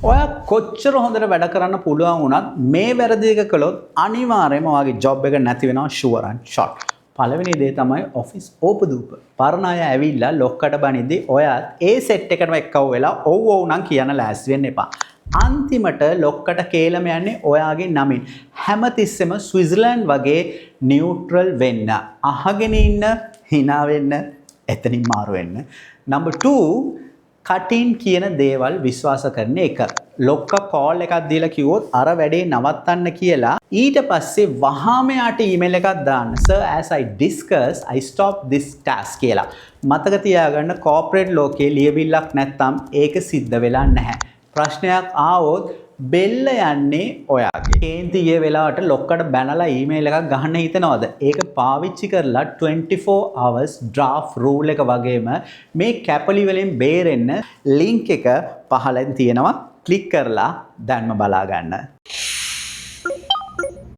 ඔයා කොච්චර හොඳට වැඩ කරන්න පුළුවන් වුණත් මේ වැරදි එක කළොත් අනිවාර්යයෙන්ම ඔයාගේ ජොබ් එක නැති වෙනවා, ෂුවර් ඇන්ඩ් ෂොට්. පළවෙනි දේ තමයි ඔෆිස් ඕපදූප. පරණ අය ඇවිල්ලා ලොක්කට බනිද්දි ඔයාත් ඒ සෙට් එකටම එක්කව වෙලා ඔව් ඔව් නම් කියන්න ලෑස්ති වෙන්න එපා. අන්තිමට ලොක්කට කේලම යන්නේ ඔයාගේ නමින්. හැමතිස්සෙම ස්විට්සර්ලන්ඩ් වගේ නියුට්‍රල් වෙන්න. අහගෙන ඉන්න, හිනා වෙන්න, එතනින් මාරු වෙන්න. නම්බර් 2, කටින් කියන දේවල් විශ්වාස කරන එක. ලොක්ක කෝල් එකක් දීලා කිව්වොත් අර වැඩේ නවත්තන්න කියලා, ඊට පස්සේ වහාම එයාට ඊමේල් එකක් දාන්න. "Sir, as I discussed, I stop this task" කියලා. මතක තියාගන්න, කෝපරේට් ලෝකයේ ලියවිල්ලක් නැත්තම් ඒක සිද්ධ වෙලා නැහැ. ප්‍රශ්නයක් ආවොත් බෙල්ල යන්නේ ඔයාගේ. කේන්ති ගිය වෙලාවට ලොක්කට බැනලා ඊමේල් එකක් ගහන්න හිතනවද? ඒක පාවිච්චි කරලා 24 hours draft rule එක වගේම මේ කැපලි වලින් බේරෙන්න ලින්ක් එක පහළින් තියෙනවා. ක්ලික් කරලා දැන්ම බලා ගන්න.